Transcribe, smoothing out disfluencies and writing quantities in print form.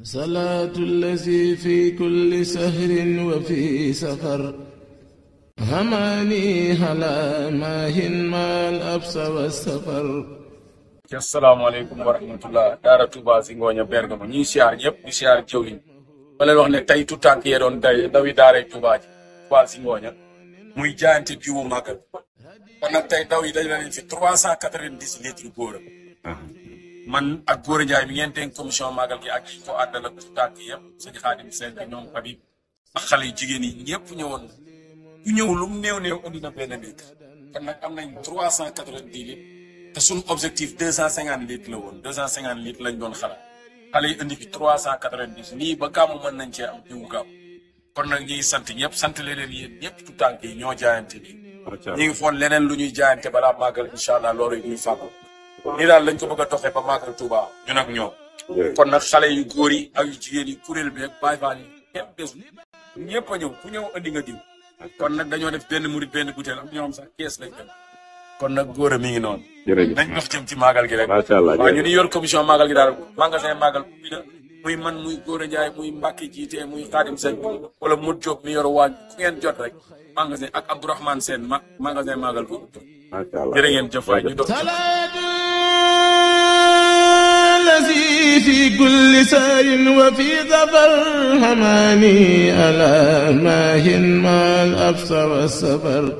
salaatu allazi fi kulli sahrin wa fi safar hamaani ala maahin maal absa wa safar. asalaamaaleykum wa rahmatullah daara Touba si Ngooña Bergamo ñuy siyaar ñëpp di siyaar jëwriñ ma leen wax ne tey tu tànk yee doon day dawi daaray Touba ji Touba si Ngooña muy jaayante jiwu màggal kon nag tey daw yi dañ la leen fi 390 litres góor man ak Góora Njaay mi ngeen dénk commission màggal gi ak yi ko àndal ak tu tànk yëpp sëñ Xaadim Seen bi ñoom Habib ak xale yu jigéen yi ñëpp ñëwoon na ku ñëw lu mu néew indi na benn litre kon nag am nañ 390 litres te suñu objectif 250 litres la woon 250 litres lañ doon xalaat xale yi indi fi 390 nii ba gàmmu mën nañ cee am jiwu gàmmu kon nag ñi ngi sant ñëpp sant leen yéen ñëpp tu tànk yi ñoo jaayante nii ñi ngi foon leneen lu ñuy jaayante balaa màggal incha allah loolu ñuy fàggu nii daal lañ ko bëgg a doxee ba màggal Touba ñun ak ñoom kon nag xale yu góor yi ak yu jigéen yi kuréel bi ak Baay Faal yi ñëpp desul ñëpp a ñëw ku ñëw andi nga diw kon nag dañoo def benn murit benn butéel am ñoo xam sax kees lañ dem kon nag góor a mi ngi noonu dañ dox jëm ci màggal gi rek waaw ñu ni yor commission màggal gi daal magasin màggal bi la muy man muy Góora Njaay muy Mbàkke jiite muy Xaadim Seen wala Modou Diop mi yor waañ ku ngeen jot rek magasin ak Abdourahmane Seen magasin màggal bi jërë ngeen jëf waay ñu dox الذي في كل سار وفي ظفر هماني ألا ماهن ما الأبصر والسفر